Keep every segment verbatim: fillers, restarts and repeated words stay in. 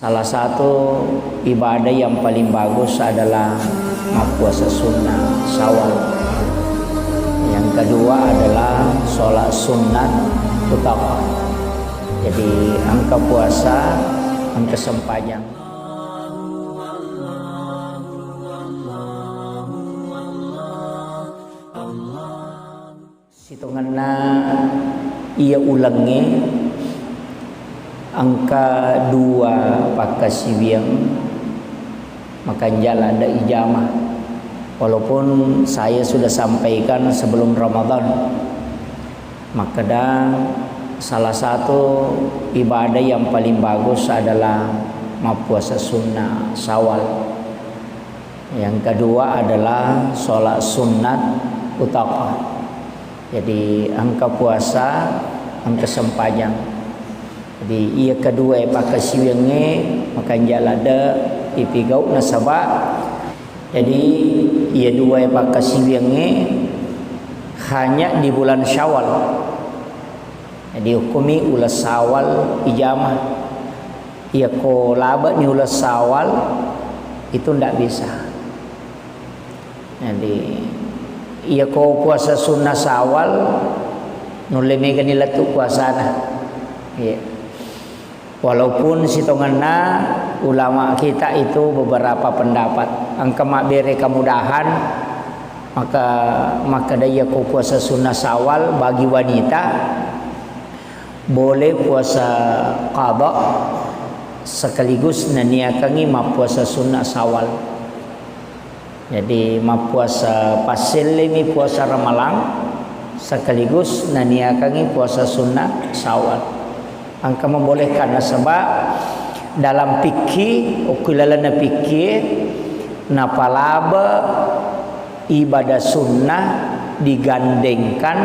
Salah satu ibadah yang paling bagus adalah mappuasa sunnah Syawal. Yang kedua adalah sholat sunat utama. Jadi, engka puasa, engka sempajang. Sitongenna iya ulengnge engka dua pakkasiwiang makanja ladde ijamah. Walaupun saya sudah sampaikan sebelum Ramadan, makkeda salah satu ibadah yang paling bagus adalah mappuasa sunnah Syawal. Yang kedua adalah sholat sunat utama. Jadi, engka puasa, engka sempajang. Jadi, iya kedua pakkasiwiangnge makanja ladde ipigau nasaba. Jadi, iya dua pakkasiwiangnge hanya di bulan Syawal. Jadi, hukumi uleng Syawal ijamah. Iyako labe'ni uleng Syawal, itu ndak bisa. Jadi, iyako puasa sunnah Syawal, nulle megani lettu puasana. Iya. Walaupun sitongenna ulama kita itu beberapa pendapat, engka mabbere kemudahan, maka, makkeda iyako puasa sunnah Syawal bagi wanita, boleh puasa qada sekaligus naniakangi mappuasa sunnah Syawal. Jadi, mappuasa passellemi puasa Ramalang sekaligus naniakangi puasa sunnah Syawal. Engka membolehkan nasaba dalam fikih, okko ilalenna fikih, napalaba ibadah sunnah digandengkan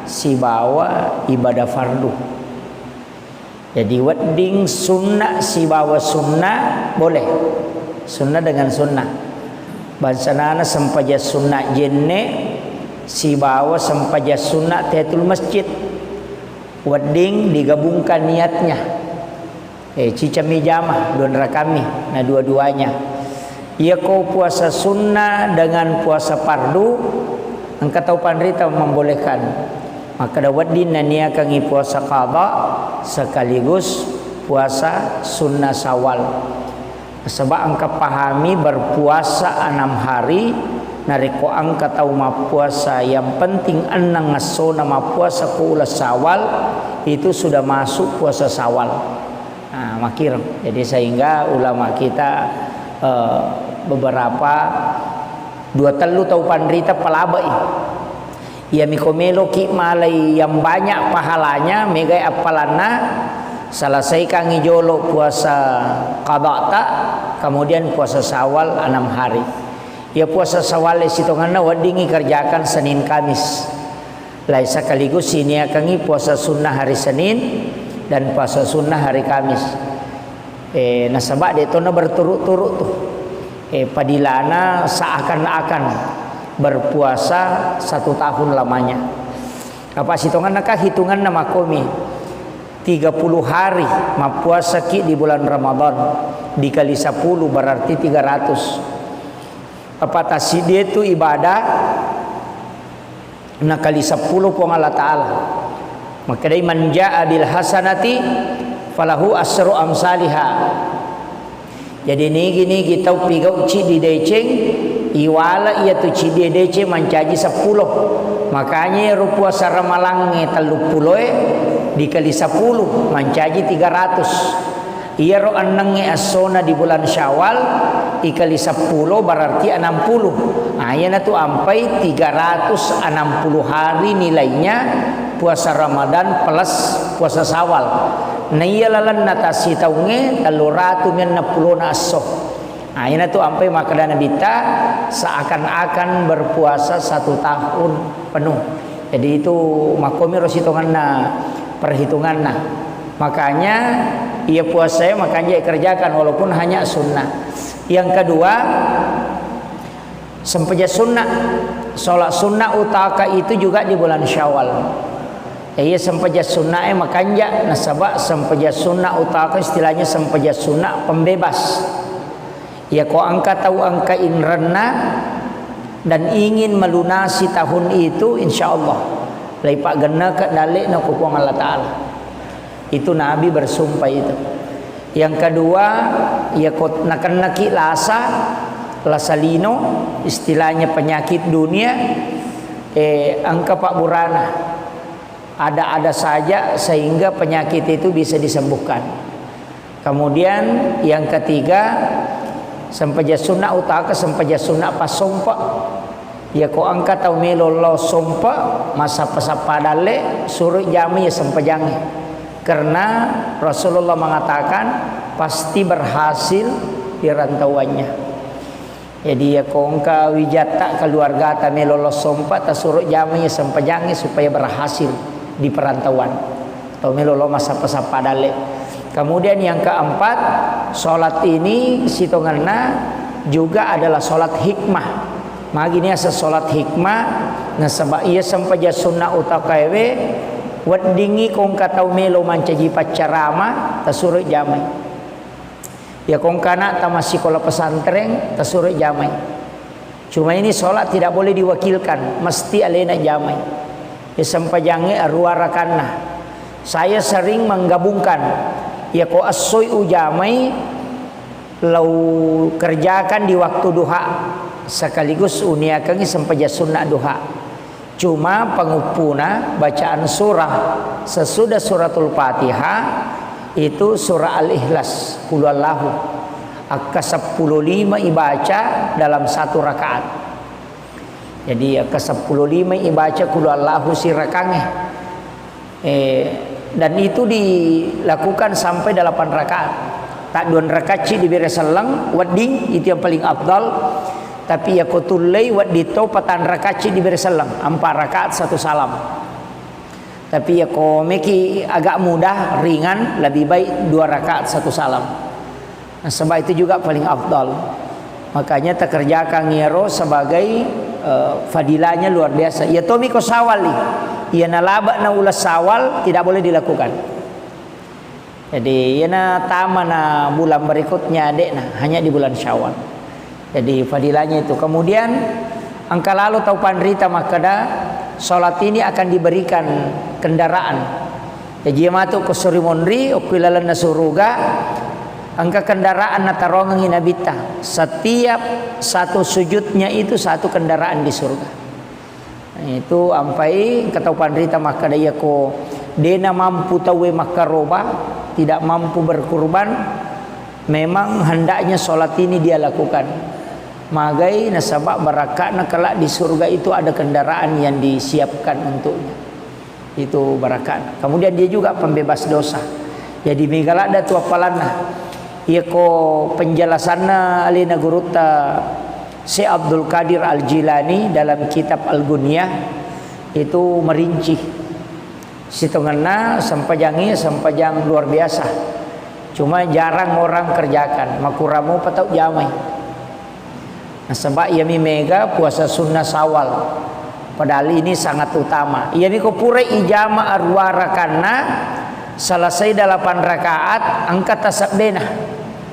sibawa ibadah fardu. Jadi, wedding sunnah sibawa sunnah boleh. Sunnah dengan sunnah. Bangsanana sempajang sunnah jenne sibawa sempajang sunnah tahiyatul masjid. Wedding digabungkan niatnya. Eh, cicami jama, dua rakami, na dua-duanya. Iyako puasa sunnah dengan puasa fardu, engka tau panrita membolehkan. Makkeda wedding naniakangi puasa qada sekaligus puasa sunnah Syawal. Sebab engka pahami berpuasa enam hari, narekko engka tau mappuasa yang penting enneng essona mappuasa ko uleng Syawal, itu sudah masuk puasa Syawal. Nah, makkiro. Jadi sehingga ulama kita, eh, beberapa dua tellu tau panrita palabe'i. Iyami ko meloki malai yang banyak pahalanya, megai appalanna, selesaikangi jolo puasa qadata, kemudian puasa Syawal enam hari. Iya puasa Syawal sitongenna weddingi kerjakan Senin Kamis. Lai sekaligus siniakangi puasa sunnah hari Senin dan puasa sunnah hari Kamis. Eh, nasaba de tona berturut-turut tu. Eh, padilana seakan-akan berpuasa satu tahun lamanya. Apa sitonganna kah hitunganna makomi? Tiga puluh hari mappuasaki di bulan Ramadan, dikali sepuluh berarti tiga ratus. Apa tasiddi tu ibadah nakali sepuluh Puang Allah Ta'ala. Makkedai, "Man jaa bil hasanati falahu asru amsaliha." Jadi, nigi-nigi tau pigau ciddi deceng, iwala iya tu ciddi deceng mancaji sepuluh. Makanya ero puasa ramalangnge telluppuloe dikali sepuluh mancaji tiga ratus. Iyaro ennengnge essona di bulan Syawal, ikali seppulo berarti enam puluh. Nah, iyanatu ampai tiga ratus enam puluh hari nilainya puasa Ramadan plus puasa Syawal. Naiya lalenna tassitaungnge tellu ratu mennang pulona esso. Nah, iyanatu ampai makkeda Nabitta, seakan-akan berpuasa satu tahun penuh. Jadi, itu makkomiro sitonganna perhitunganna. Makanya, iya puasae makanja ikerjakan walaupun hanya sunnah. Yang kedua, sempajang sunnah. Sholat sunnah utaka itu juga di bulan Syawal. Iya sempajang sunna'e makanja, nasaba sempajang sunna utaka istilahnya sempajang sunna pembebas. Iya ko engka tau engka inrenna dan ingin melunasi tahun itu, insya Allah, laipaggenneke dalle'na ku Puang Allah Ta'ala. Itu Nabi bersumpah itu. Yang kedua, iya ko nakennaki lasa, lasa lino, istilahnya penyakit dunia, eh, engka pabburana. Ada-ada saja sehingga penyakit itu bisa disembuhkan. Kemudian yang ketiga, sempajang sunna utaka sempajang sunna passompa. Iya ko engka tau melo lao sompa, massappa-sappa dalle, suro jamai iya sempajangnge. Karena Rasulullah mengatakan pasti berhasil di rantauannya. Jadi, iya ko engka wijatta keluargata melo lao sompa, tasuro jamai iya sempajangnge supaya berhasil di perantauan. Atau melo lao massappa-sappa dalle. Kemudian yang keempat, sholat ini sitongenna juga adalah sholat hikmah. Magi niaseng sholat hikmah, nasaba iya sempajang sunna utakaewe, weddingngi ko engka tau melo mancaji paccarama, tasuro jamai. Iya ko engka anakta massikola pesantren, tasuro jamai. Cuma ini sholat tidak boleh diwakilkan, mesti alena jamai. Iya sempajangnge arua rakanna. Saya sering menggabungkan, iya ko essoi ujamai, lau kerjakan di waktu duha, sekaligus uniakengngi sempajang sunna duha. Cuma panguppuna bacaan surah sesudah suratul Fatihah itu surah Al-Ikhlas, Qul Huwallahu. Akka seppulo lima ibaca dalam satu rakaat. Jadi, akka seppulo lima ibaca Qul Huwallahu sirakangnge. Eh, dan itu dilakukan sampai delapan rakaat. Tadduan rakacci dibere selleng, wedding, itu yang paling afdal. Tapi iya ko tullei, wedding to patang rakacci dibere selleng, empat rakaat satu salam. Tapi iya ko meki agak mudah, ringan, lebih baik dua rakaat satu salam. Nasaba itu juga paling afdal. Makanya takerjakan iyaro sebagai, eh, fadilahnya luar biasa. Iya tomi ko Syawal, iya nalaba'na uleng Syawal tidak boleh dilakukan. Jadi, iyana tamana bulan berikutnya de'na, hanya di bulan Syawal. Jadi, fadilahnya itu. Kemudian, engka lalo tau panrita makkeda, sholat ini akan diberikan kendaraan. Jaji, iya matu ko suri monri, okko ilalenna suruga, engka kendaraan natarongengi Nabitta. Setiap satu sujudnya itu satu kendaraan di surga. Itu ampai engka tau panrita makkeda, iya ko de'na mampu tauwe makkaroba, tidak mampu berkurban, memang hendaknya sholat ini dia lakukan. Magai nasaba barakatna kelak di surga itu ada kendaraan yang disiapkan untuknya. Itu barakat. Kemudian dia juga pembebas dosa. Jadi, mega ladda tu appalanna. Iya ko penjelasanna alena gurutta Syekh Abdul Qadir Al-Jilani dalam kitab Al-Ghunyah itu merinci. Sitongenna sempajangnge sempajang luar biasa. Cuma jarang orang kerjakan. Makurang mopa tau jamai. Nasaba iyami mega puasa sunnah Syawal. Padahal ini sangat utama. Iyami ko pura ijama arua rakanna, selesai delapan rakaat, engka tasebbena.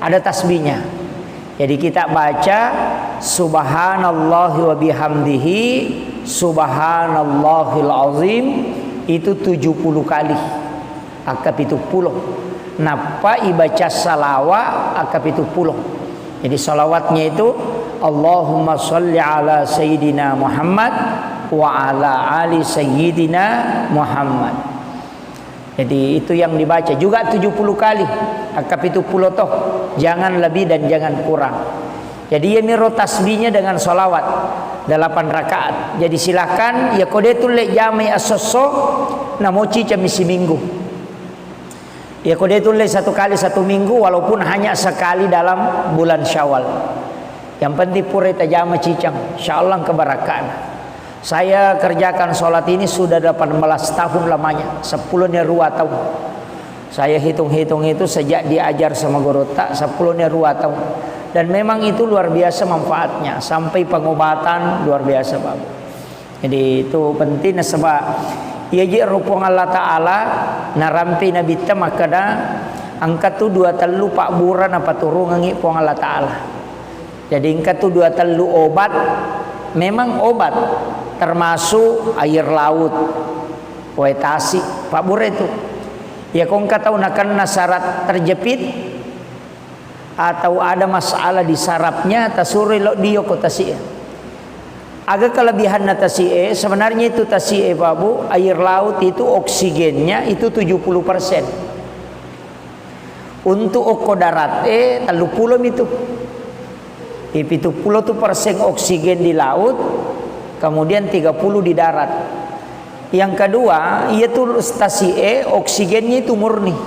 Ada tasbihnya. Jadi kita baca, "Subhanallahi wa bihamdihi, subhanallahil azim," itu tujuh puluh kali. Akka pitu pulo. Nappa ibaca salawa akka pitu pulo. Jadi salawatnya itu, "Allahumma shalli ala Sayyidina Muhammad wa ala ali Sayyidina Muhammad." Jadi itu yang dibaca juga tujuh puluh kali, akka pitu pulo toh. Jangan lebih dan jangan kurang. Jadi, iyamiro tasbihnya dengan sholawat delapan rakaat. Jadi, silakan, iya ko de tulle jamai esso-esso, namo cicammi siminggu. Iya ko de tulle satu kali satu minggu, walaupun hanya sekali dalam bulan Syawal. Yang penting pura tajama cicang, insyaallah kebarakana. Saya kerjakan sholat ini sudah delapan belas tahun lamanya, seppulo ni rua tahun. Saya hitung-hitung itu sejak diajar sama guru tak, seppulo ni rua tahun. Dan memang itu luar biasa manfaatnya, sampai pengobatan luar biasa bagus. Jadi itu penting sebab Iyaji ero Puang Allah Ta'ala narampe Nabitta makkeda, engka tu dua tellu pabbura napaturungengngi Puang Allah Ta'ala. Jadi engka tu dua tellu obat, memang obat, termasuk air laut, wae tasi, pabbura itu. Iyako engka tau nakenna syarat terjepit, atau ada masalah di sarafnya, tasuroi lo dio ko tasi'e. Aga kelebihanna tasi'e? Sebenarnya itu tasi'e, Pak Bu, air laut itu oksigennya itu tujuh puluh persen. Untuk okko darat e, tellu pulo mitu. Di pitu pulo tu persen oksigen di laut, kemudian tiga puluh di darat. Yang kedua, iya tu tasi'e oksigennya itu murni.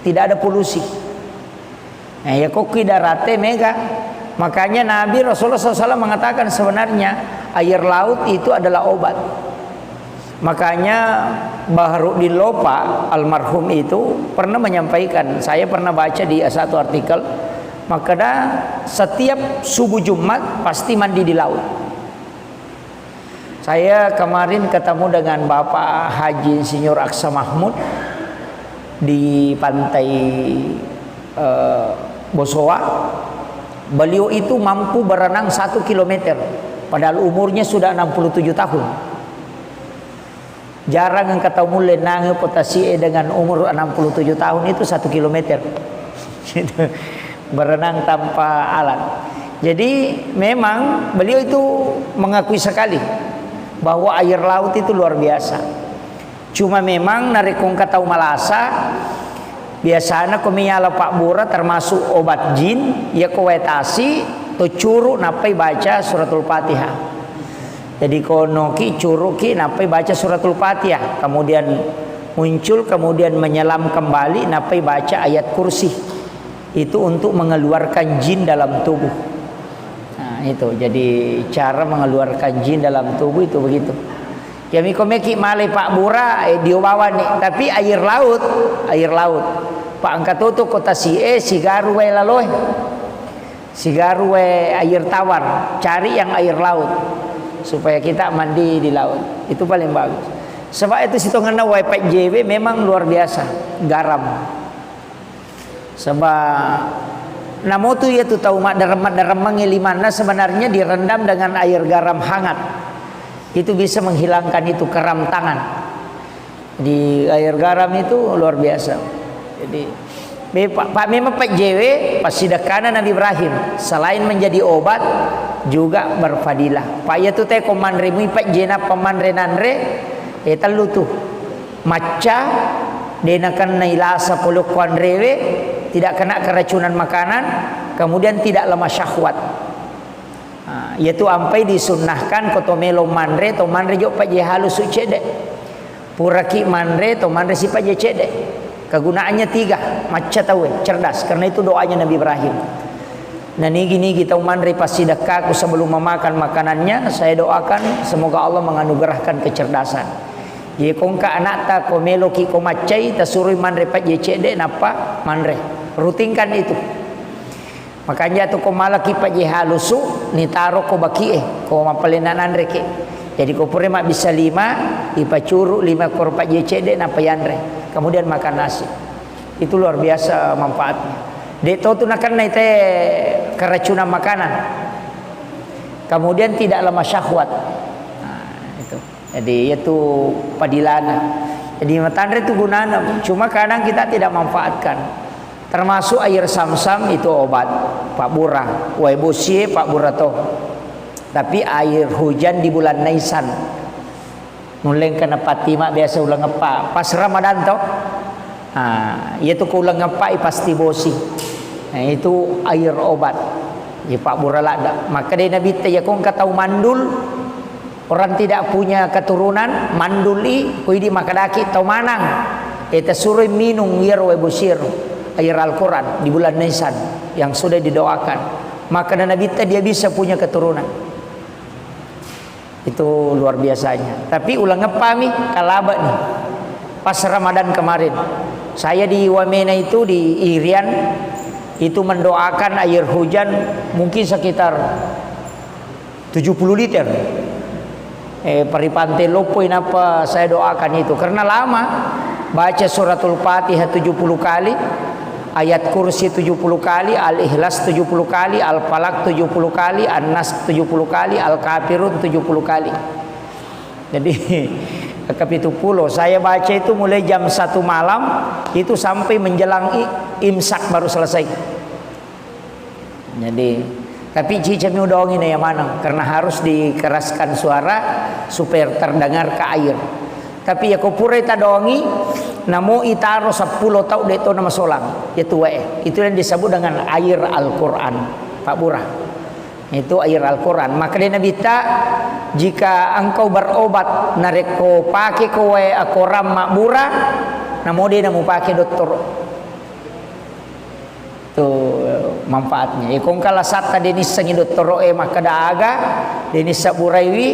Tidak ada polusi. Nah, ya kok ki darate mega. Makanya Nabi Rasulullah sallallahu alaihi wasallam mengatakan sebenarnya air laut itu adalah obat. Makanya Baharuddin Lopa almarhum itu pernah menyampaikan, saya pernah baca di satu artikel, makanya setiap subuh Jumat pasti mandi di laut. Saya kemarin ketemu dengan Bapak Haji Insinyur Aksa Mahmud di pantai, eh, Bosowa. Beliau itu mampu berenang satu kilometer, padahal umurnya sudah enam puluh tujuh tahun. Jarang engka tau mulle nange ko tasi'e dengan umur enam puluh tujuh tahun itu satu kilometer. Gitu. Berenang tanpa alat. Jadi memang beliau itu mengakui sekali bahwa air laut itu luar biasa. Cuma memang narekko engka tau malasa, biasana ko miyala pabbura termasuk obat jin, iya ko wae tasi, to curu nappai baca suratul Fatihah. Jadi ko noki curuki nappai baca suratul Fatihah, kemudian muncul, kemudian menyelam kembali nappai baca ayat kursi. Itu untuk mengeluarkan jin dalam tubuh. Nah, itu. Jadi cara mengeluarkan jin dalam tubuh itu begitu. Ya miko meki malai pabbura, eh, dio bawani. Tapi air laut, air laut. Pak engka toto ko tasi'e, sigaru wae laloe. Sigaru wae air tawar. Cari yang air laut. Supaya kita mandi di laut. Itu paling bagus. Sebab itu sitongenna wae pajjewe memang luar biasa. Garam. Sebab namotu iya tu tau maddarem-maddaremmengngi limanna sebenarnya direndam dengan air garam hangat. Itu bisa menghilangkan itu keram tangan. Di air garam itu luar biasa. Jadi, be-, Pak, Pak, memang pajjewe, passidekkana Nabi Ibrahim. Selain menjadi obat, juga berfadilah. Pak, iya tu te ko manre mui pajjena pamanre nanre, eh, tellu tu. Macca, de nakennai lasa pole ko anrewe, tidak kena keracunan makanan, kemudian tidak lemah syahwat. Ah, iyatu ampai disunnahkan ko to melo manre, to manre jo pajje halusu cedde. Puraki manre, to manre si pajje cedde. Kegunaannya tiga, macca tauwe, cerdas. Karena itu doanya Nabi Ibrahim. Na nigi-nigi tau manre passidekkaku sebelum memakan makanannya, saya doakan semoga Allah menganugerahkan kecerdasan. Jadi ko engka anakta ko meloki ko maccai, tasurui manre pajje cedde, nappa manre. Rutinkan itu. Makanja tu ko malaki pajje halusu, nitaro ko bakie, ko mappalenna nanreke. Jadi ko pura mabbissa lima, ipacuru lima koro pajje cedde, nappa yanre. Kemudian makan nasi. Itu luar biasa manfaatnya. De to tu nakennai te keracunan makanan. Kemudian tidak lemah syahwat. Nah, itu. Jadi, itu padilana. Jadi, matanre tu gunana. Cuma kadang kita tidak manfaatkan. Termasuk air samsam itu obat. Pabbura. Wae bosie pabbura to. Tapi air hujan di bulan Naisan. Nulleng kena patima biasa uleng eppa. Pas Ramadan to. Ah, iya tu ko uleng eppa pasti bosi. Nah, itu air obat. Iya pabbura ladda. Maka dei Nabi te ya ko engka tau mandul, orang tidak punya keturunan, manduli, ko idi makkedaki tau manang. Eh, tasuroi minung iyaro wae bosiero, air Al-Quran di bulan Nisan yang sudah didoakan. Maka Nabi te dia bisa punya keturunan. Itu luar biasanya. Tapi uleng eppami, kalaba nih. Pas Ramadan kemarin, saya di Wamena itu, di Irian, itu mendoakan air hujan mungkin sekitar tujuh puluh liter. Eh, paripante loppoi nappa saya doakan itu. Karena lama, baca suratul Fatihah tujuh puluh kali, ayat kursi tujuh puluh kali, Al-Ikhlas tujuh puluh kali, Al-Falaq tujuh puluh kali, An-Nas tujuh puluh kali, Al-Kafirun tujuh puluh kali. Jadi, kepitu puluh. Saya baca itu mulai jam satu malam, itu sampai menjelang i-, imsak baru selesai. Jadi, tapi cicami udaongi na iya maneng, karena harus dikeraskan suara supaya terdengar ke air. Tapi iya ko purai tadongi, namo itaro seppulo tau de' to namasolang. Iya tu wae. Itu yang disebut dengan air Al-Quran. Pak Bura. Itu air Al-Quran. Maka dia Nabi ta, jika engkau berobat, narekko pake ko wae akoram mabbura, namo de' namu pake dottoro. Tu manfaatnya. Iko engka lasatta de' nissengi dottoro'e makkeda aga, de' nisseng buraiwi,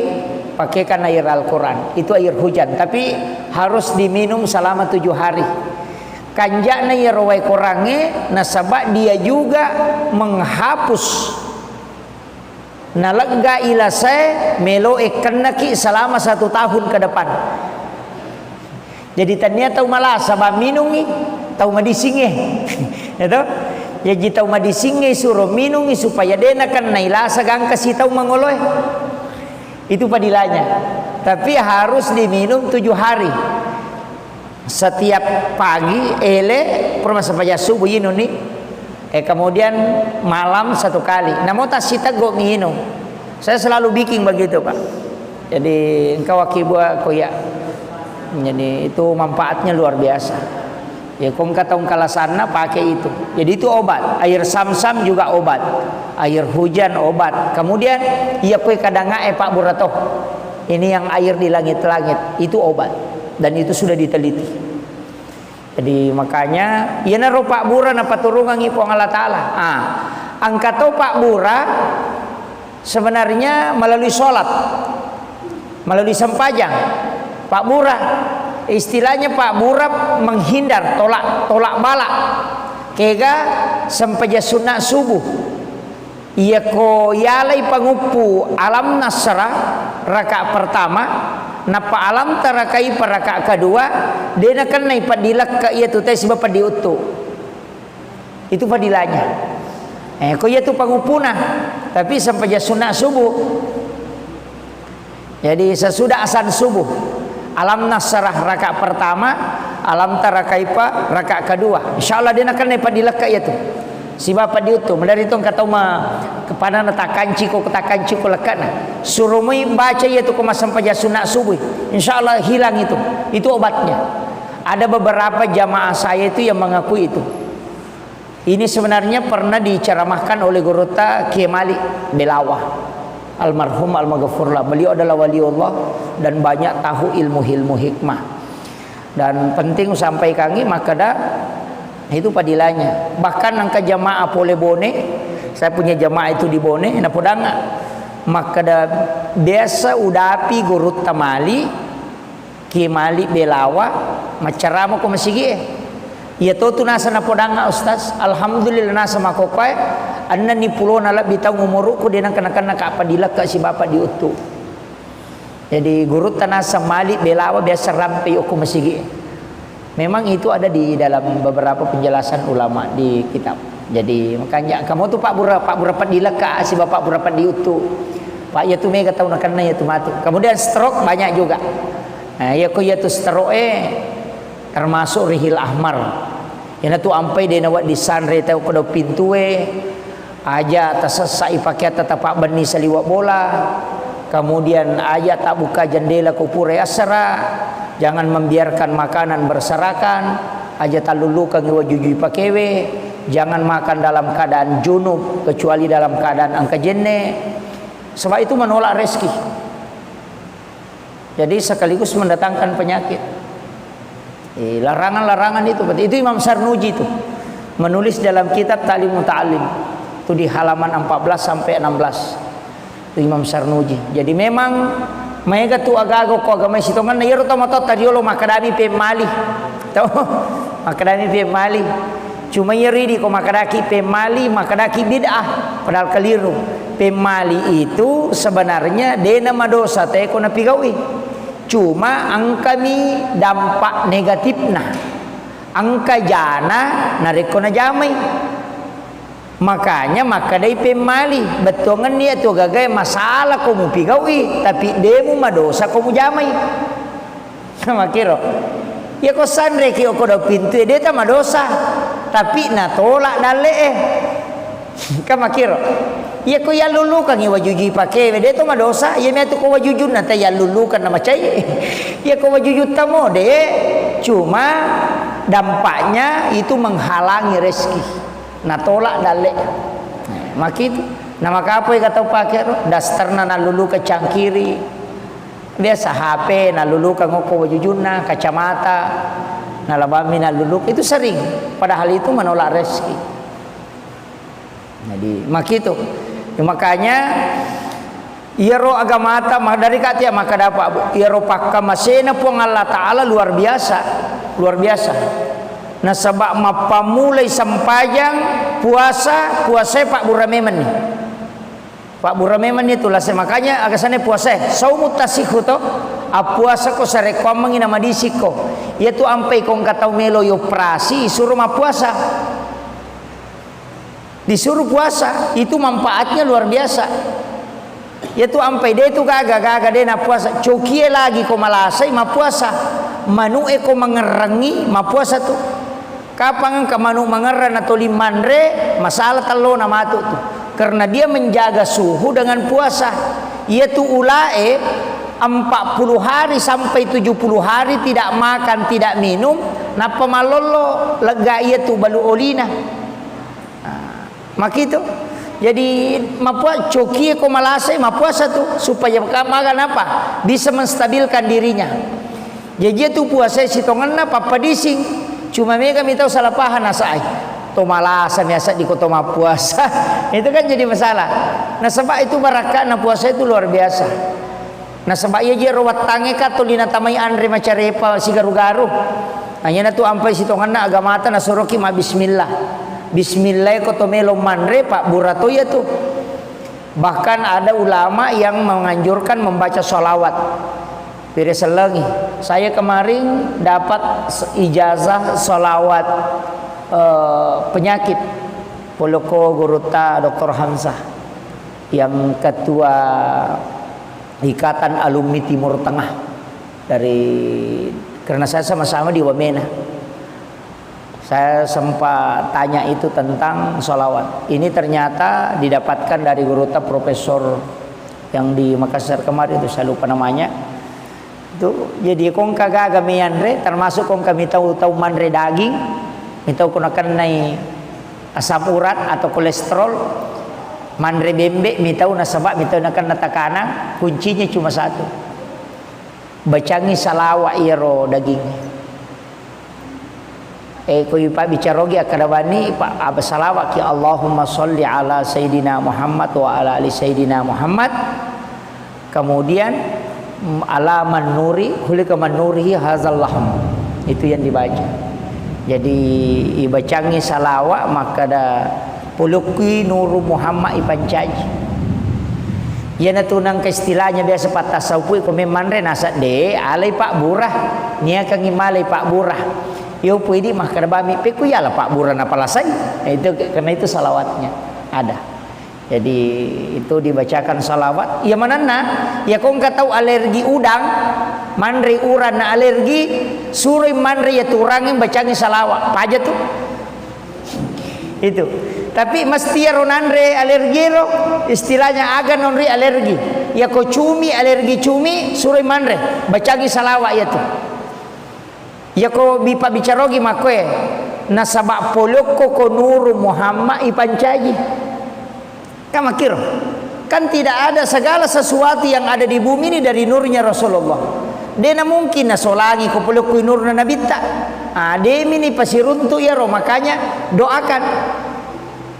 pakaikan air Al-Quran. Itu air hujan, tapi harus diminum selama tujuh hari. Kanja'na iyaro wae korangnge, nasaba dia juga menghapus Nalegga ilasae, meloe kennaki selama satu tahun ke depan. Jadi, tania tau malasa ba minungi, tau madisingnge. Ya toh? Jaji, tau madisingnge suro minungi supaya de' nakenna ilasa gangka si tau mangoloe. Itu padilanya. Tapi harus diminum tujuh hari. Setiap pagi, ele, pura massempajang subuh, inunni. Eh, kemudian malam satu kali. Namo tassiteggo nginung. Saya selalu bikin begitu, Pak. Jadi, engka wakkibua ko iya. Jadi, itu manfaatnya luar biasa. Ya, ko engka tau engka lasanna, pakai itu. Jadi, itu obat. Air Sam-Sam juga obat. Air hujan obat. Kemudian, iya koe kadangae, Pak Burato. Ini yang air di langit-langit, itu obat. Dan itu sudah diteliti. Jadi, makanya, iyanaro pabbura napaturungangngi Puang Allah Ta'ala. Ah, engka to pabbura sebenarnya melalui sholat, melalui sempajang. Pabbura, istilahnya pabbura menghindar, tolak, tolak bala. Kega sempajang sunat subuh. Iyako yalai panguppu Alam Nasrah raka pertama, nappa Alam Tara Kaifa raka kedua, de' nakennai peddi lekka iyatu tau siba peddi uttu. Itu fadilanya. Eh, ko iyatu panguppuna, tapi sempajang sunat subuh. Jadi, sesudah azan subuh, Alam Nasrah raka pertama, Alam Tara Kaifa raka kedua. Insya Allah, de' nakennai peddi lekka iyatu. Siba peddi uttu, maderri tu engka tau ma-, kepanana takanciko, takanciko lekkana. Surumoi baca iyatu ko massempajang sunat subuh. Insya Allah, hilang itu. Itu obatnya. Ada beberapa jamaah saya itu yang mengakui itu. Ini sebenarnya pernah diceramahkan oleh Gurutta Kiai Malik Belawa, almarhum almaghfurlah. Beliau adalah waliullah dan banyak tahu ilmu-ilmu hikmah. Dan penting usampaikangi, makkeda itu padilanya. Bahkan engka jamaah pole Bone, saya punya jamaah itu di Bone, napodanga makkeda biasa udapi Gurutta Malik, Kiai Malik Belawa maccarama ko masigi'e. Iya to tu nasa napodanga, Ustaz. Alhamdulillah, nasa makkokkoe, ennenni pulona lebbi taung umuruku, de' nengka-, nakenna ka peddi lekka siba peddi uttu. Jadi, Gurutta nasa Malik Belawa biasa rampe okko masigi'e. Memang itu ada di dalam beberapa penjelasan ulama di kitab. Jadi, makanya kamu tu pabbura, pabbura peddi lekka siba pabbura peddi uttu. Pak, iyatu mega tau nakenna iyatu matu. Kemudian stroke banyak juga. Nah, iya ko iyatu stroke e termasuk Rihil Ahmar. Iyanatu ampai de' nawedding sanre tau kedau pintue, aja tasessai pakeatta tapabbenni saliweng bola, kemudian aja tabbuka jendela ko pura assara, jangan membiarkan makanan berserakan, aja tallullukengngi wajujui pakewe, jangan makan dalam keadaan junub kecuali dalam keadaan engka jenne, sebab itu menolak rezeki. Jadi sekaligus mendatangkan penyakit. Eh, larangan-larangan itu, itu Imam Sarnuji itu menulis dalam kitab Ta'lim Muta'allim, itu di halaman empat belas sampai enam belas. Itu Imam Sarnuji. Jadi memang maega tu agaga ko agama sitongenna, iyaro tau matoatta riolo makkedami pemmali. Tau makkedami pemmali. Cuma iyaro idi ko makkadaki pemmali, makkadaki bid'ah, padahal keliru. Pemmali itu sebenarnya dena madosa te ko napigau'i. Cuma engkami dampak negatifna. Engka jana narekko najamai. Makanya makkedai pemmali, bettuangenni iyatu gagae masalah ko mupigau'i, tapi demu madosa ko mujamai. Makkiro. Iya ko sanreki okko dau pintu, de ta madosa. Tapi natolak dalle'e. Kan makkiro. Iya ko yallulukangngi wajujui pakewe, de to madosa. Iya miatu ko wajujunna ta yallulukan na macai. Iya ko wajujutta mo, de. Cuma dampaknya itu menghalangi rezeki. Natolak dalle. Nah, makitu. Namakapoi ka tau pake ro, dasterna nalluluka cangkiri. Biasa H P nalluluka ngokko wajujunna, kacamata, nalabammi nalluluka. Itu sering. Padahal itu menolak rezeki. Jadi, makitu. Ya, makanya, iyaro agamata, ma-, dari katia makkadapa, Bu, iyaro pakkamasena Puang Allah Ta'ala luar biasa. Luar biasa. Nasaba mappammulai sempajang, puasa, puasae pabbura memenni. Pabbura memenni tu lase. Makanya agasanna puasae, saumu tasihhu to, appuasa ko sarekkoammengi namadisikko. Iyatu ampai ko engka tau melo yoperasi, suro mappuasa. Disuruh puasa, itu manfaatnya luar biasa. Iyatu ampai de tu gaga, gaga de nappuasa, cokie lagi ko malasai, mappuasa. Manu'e ko mangerrangi, mappuasa tu. Kapang engka manu mangerrang natoli manre, masalah tellona matu tu. Karena dia menjaga suhu dengan puasa. Iyatu ulae empat puluh hari sampai tujuh puluh hari tidak makan, tidak minum, nappa mallollo, lega iyatu balu olina. Nah, makitu. Jadi, mapua-, cokie ko malasai, mappuasa tu, supaya ka-, maga napa? Bisa menstabilkan dirinya. Jaji tu puasa sitongenna pappadising. Cuma mega mitau salah paham nasai. To malasa miasa di ko to mappuasa. Itu kan jadi masalah. Nasaba itu barakka'na puasa itu luar biasa. Nasaba iya jero wattangnge ka tuli natamai anre macarepa sigaru-garu. Nah, iyana tu ampai sitongenna agamata nasoroki mabbismillah. Bismillah ko to melo manre, pabbura to iya tu. Bahkan ada ulama yang menganjurkan membaca salawat. Pire sellengi. Saya kemarin dapat s-, ijazah salawat, eh, penyakit. Poloko gurutta doktor Hamzah yang ketua Ikatan Alumni Timur Tengah dari, karena saya sama-sama di Wamena. Saya sempat tanya itu tentang sholawat. Ini ternyata didapatkan dari gurutta profesor yang di Makassar kemarin itu, saya lupa namanya. Itu, jadi kongka gaga mianre, termasuk kongka mitau tau manre daging, mitau ko nakennai asam urat atau kolesterol, manre bembe mitau nasaba mitau nakenna tekanan, kuncinya cuma satu. Bacangi salawat iyaro daging. Eh, ko ipabbicarogi akkada bani, pa-, apa salawat ki, Allahumma sholli ala Sayyidina Muhammad wa ala ali Sayyidina Muhammad. Kemudian, mm, ala man nuri, khuliqa man nurihi hazal lahm. Itu yang dibaca. Jadi, ibacangi salawat, makkada, "Polokkui Nuru Muhammad ipancaji." Iyanatu nangka istilahnya biasa pattasawufu ko memmanre nasa de, alai pabbura. Niakangi malai pabbura. Yo pui di makkada bami, "Pekku yala pabbura napalasai?" Nah, itu, karena itu salawatnya ada. Jadi, itu dibacakan salawat. Iya manenna, iya ko engka tau alergi udang, manre urang na alergi, suroi manre iya tu urangeng bacangi salawat. Paja tu. Itu. Tapi mesti ero nanre alergi ro, istilahnya aga nonri alergi. Iya ko cumi, alergi cumi, suroi manre, bacangi salawat iya tu. Iyako bipabbicarogi makkoe, nasaba polokko ko Nuru Muhammad ipancaji. Kan makkiro. Kan tidak ada, segala sesuatu yang ada di bumi ini dari nurnya Rasulullah. Dena mungkin nasolangi ko polokkoi nurna nabitta. Ah, demini pasiruntu iyaro, makanya doakan.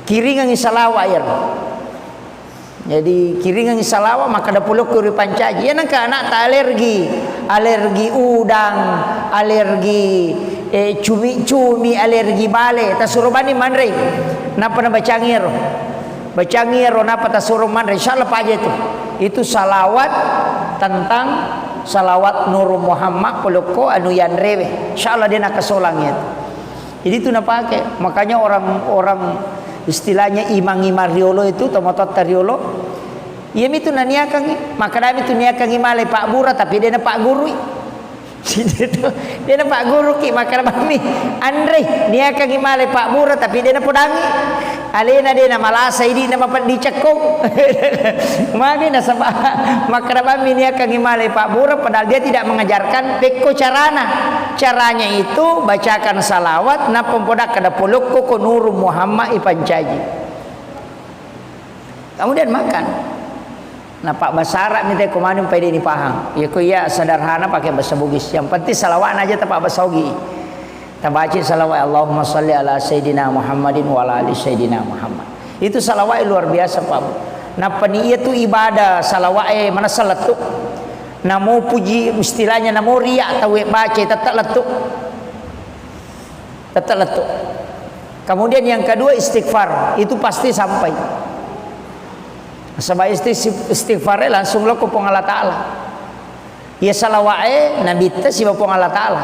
Kiringangi salawat iyaro. Jadi, kiringangi salawat, makkada polokko ripancaji. Iya nengka anakta alergi, alergi udang, alergi, Eh, cumi-cumi alergi bale, tasuro bani manrei. Nappa nabacangi ero. Bacangi ero, nappa tasuro manrei. Insya Allah paja itu. Itu salawat tentang salawat Nurul Muhammad polokko anu yanrewe. Insya Allah dia nakasolang itu. Jadi itu napake. Makanya orang-orang istilahnya imang-imang riolo itu, tomatoatta riolo. Iyami tu naniakangi, makadami tu niakangi male pabbura, tapi dia napaggurui. Situ tu, dia napagguruki, makkeda bammi, anrei, niakangi male pabbura, tapi dia napodangi. Alena dia namalasa, idi'na mapeddi cekkong. Magi nasaba, makkeda bammi niakangi male pabbura, padahal dia tidak mengajarkan pekko carana. Caranya itu bacakan salawat, nappa podakkeda polokko ko Nurul Muhammad ipancaji. Kemudian makan. Nah, pabbasa Arab mi te ko maneng pai de' ni pahang. Iya ko iya sederhana pakai bahasa Bugis. Yang penting salawatna aja tapabbasa Ogi. Tabaca salawat, "Allahumma salli ala Sayyidina Muhammadin wa ala ali Sayyidina Muhammad." Itu salawat luar biasa, Pak. Nappa ni iya tu ibadah salawat e manessa lettu. Namo puji istilahnya namo riya tau e baca tetap lettu. Tetap lettu. Kemudian yang kedua istighfar, itu pasti sampai. Sebab isti-, istighfar e langsung lo ko Puang Allah Ta'ala. Iya salawat e nabitta siba Puang Allah Ta'ala.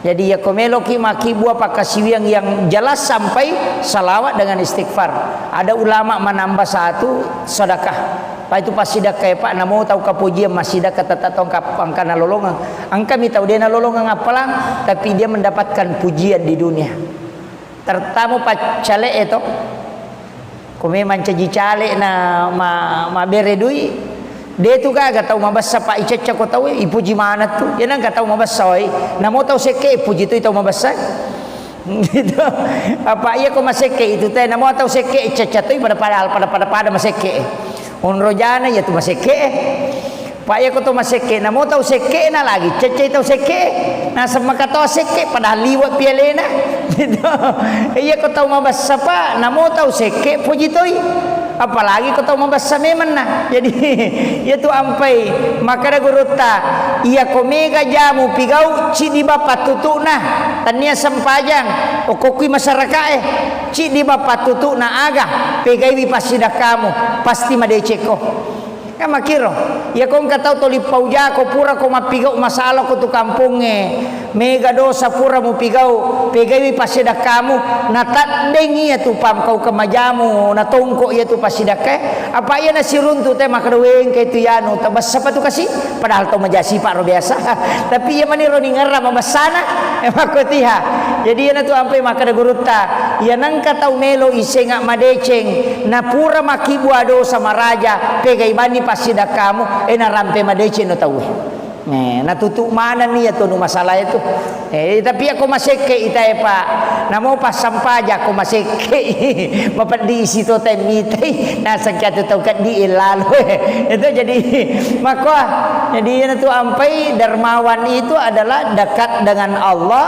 Jadi iya ko meloki makkibua pakkasiwiang yang jelas sampai salawat dengan istighfar. Ada ulama menambah satu sedekah. Pa itu passidakka e, Pak, namo tau kapujiang massidakka tetap tau engka, engka nalolongeng. Engkami tau de' nalolongeng appalang, tapi dia mendapatkan pujian di dunia. Terutama paccale e to. Ko memang caji cale na ma-, mabere dui. De' tu gaga tau mabessa, Pak, icecca ko tau e, ipuji maneng tu. Iya nengka tau mabessa oi. Namo tau sekke ipuji tu tau mabessa. Gitu. Apa iya ko masekke itu te, namo tau sekke cecca toi pada-pada, pada-pada, pada masekke. Onro jana iya tu masekke. Pa iya ko tau masekke, namo tau sekke na lagi, cecca tau sekke. Naseng maka tau sekke, padahal liwa pialena. Gitu. Iya ko tau mabessa, Pak, namo tau sekke, puji toi. Apalagi ko tau mabessa memang na. Jadi, iya tu ampai, makkeda gurutta, iya ko mega jamu pigau, ciddi bappa tutuna. Tania sempajang, okokui masyarakat e, ciddi bappa tutuna aga, pegaiwi passidakkamu, pasti madecekko. Kan makkiro, iya ko engka tau toli paujako pura ko mappigau masalah ko tu kampongnge. Mega dosa pura mupigau, pegaiwi passidakkamu, nataddengi iya tu pangkau kemajamu, natongko iya tu passidakka e. Apa iya nasiruntu te makkeda wengke tu yanu, tabessa pa tu kasi, padahal tau maja sipa ro biasa. Tapi iya maniro ningerra mabessana, e, makkotiha. Jadi iyana tu ampai makkeda gurutta, iya nengka tau melo isenga madeceng, napura makkibua dosa maraja, pegai banni passidakkamu, e, narampe madeceng no tau e. Eh, natutu manenni iya tonu masalah itu. Eh, tapi ako masekke ita e, Pak. Namo passampaja ko masekke. Mapeddi isi to temmitai. Nasengka tu tau keddi lalo. Itu jadi makoa. Jadi iyana tu ampai dermawan itu adalah dekat dengan Allah,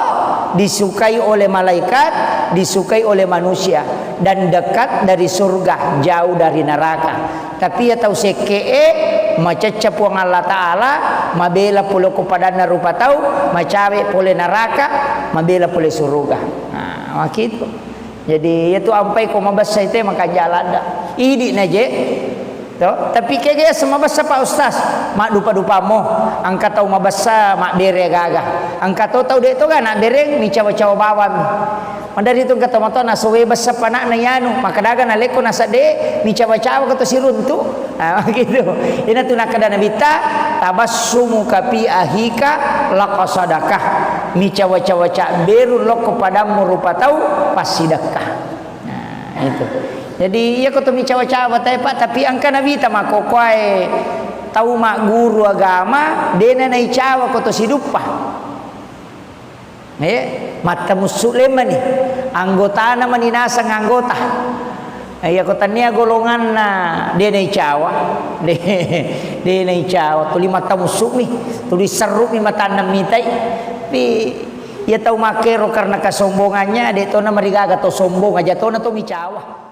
disukai oleh malaikat, disukai oleh manusia, dan dekat dari surga, jauh dari neraka. Tapi iya tau sekke'e, macecca Puang Allah Ta'ala, mabela pole ko padanna rupa tau, macawe pole naraka, mabela pole suruga. Nah, makkitu. Jadi, iya tu ampai ko mabessa ite makanja ladda. Idi na je. To, tapi kega yaseng mabessa, Pak Ustaz? Maddupa-dupamo. Engka tau mabessa mabbere gaga. Engka to tau de to ga nabbereng, micawa-cawa bawang. Maderri tu engka tomatoa nasowe bessa pana'na yanu, makkeda aga nalekko nasedde, micawa-cawa ko to siruntu. Ah, gitu. Ina tu nakkeda Nabitta, "Tabassumuka fi ahika laqasadakah." Micawa-cawa cabberu lokko padammu rupa tau, passidekka. Nah, itu. Jadi, iya ko to micawa-cawa tae, Pak, tapi engka Nabitta makkokoae tau magguru agama, dena naicawa ko to siduppa. Eh, mattamussu lemmani. Anggotana mani naseng anggota. Eh, iya ko tania golonganna de naicawa. De, de naicawa. Tuli mattamussu mi. Tuli serru mi matanna mitai. Pi, iya tau makkero karena kesombongannya, de tona marigaga to sombong aja tona to micawa.